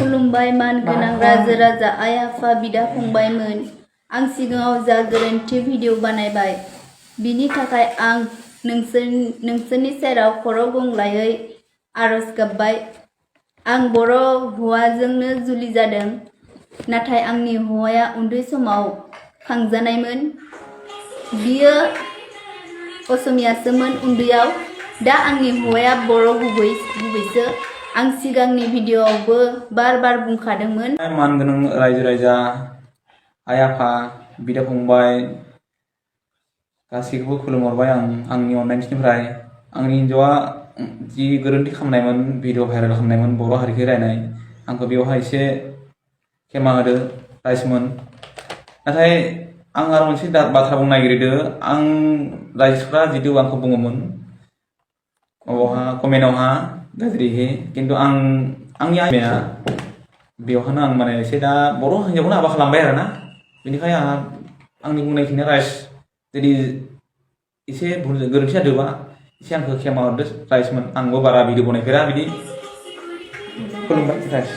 खुलुमबाय मानगोनां राजा राजा आइ आफा बिदा फंबायमोन। आं सिगाङाव जा गोरोन्थि भिडिअ बानायबाय बिनि थाखाय आं नोंसोरनि सेराव खर' गंग्लायै आरज गाबबाय। आं बर' हौवाजोंनो जुलि जादों, नाथाय आंनि हौवाया उन्दै समाव खांजानायमोन। बियो असमियासोमोन उन्दैयाव। दा आंनि हौवाया बर' गुबैसो। आं सिगांनि भिडिअआवबो बार बुंखादोंमोन। मानगोनां रायजो राजा आइ आफा बिदा फंबाय गासैखौबो खुलुमहरबाय आंनि अननायनिफ्राय। आंनि हिन्जावा जि गोरोन्थि खालामनायमोन, भिडिअ भाइरेल खालामनायमोन बर' हारिखौ रायनाय, आंखौ बेवहाय एसे खेमा होदो राइसमोन। नाथाय आं आरो मोनसे बाथ्रा बुंनो नागिरदों। आं राइजफ्रा जितु आंखौ बुङोमोन कमेन्टआवहा गाज्रिहै, खिन्थु आंनि आइमाया बेवहायनो आं माने एसे दा बर' हिन्जावखौनो हाबा खालामबाय आरोना। बेनिखाय आंनि बुंनायखिनिया राइस जुदि एसे गोरोन्थि जादोंबा एसे आंखौ खेमा हरदो राइसमोन। आंबो बारा भिडिअ बनायफेरा बिदि। खुलुमबाय राइस।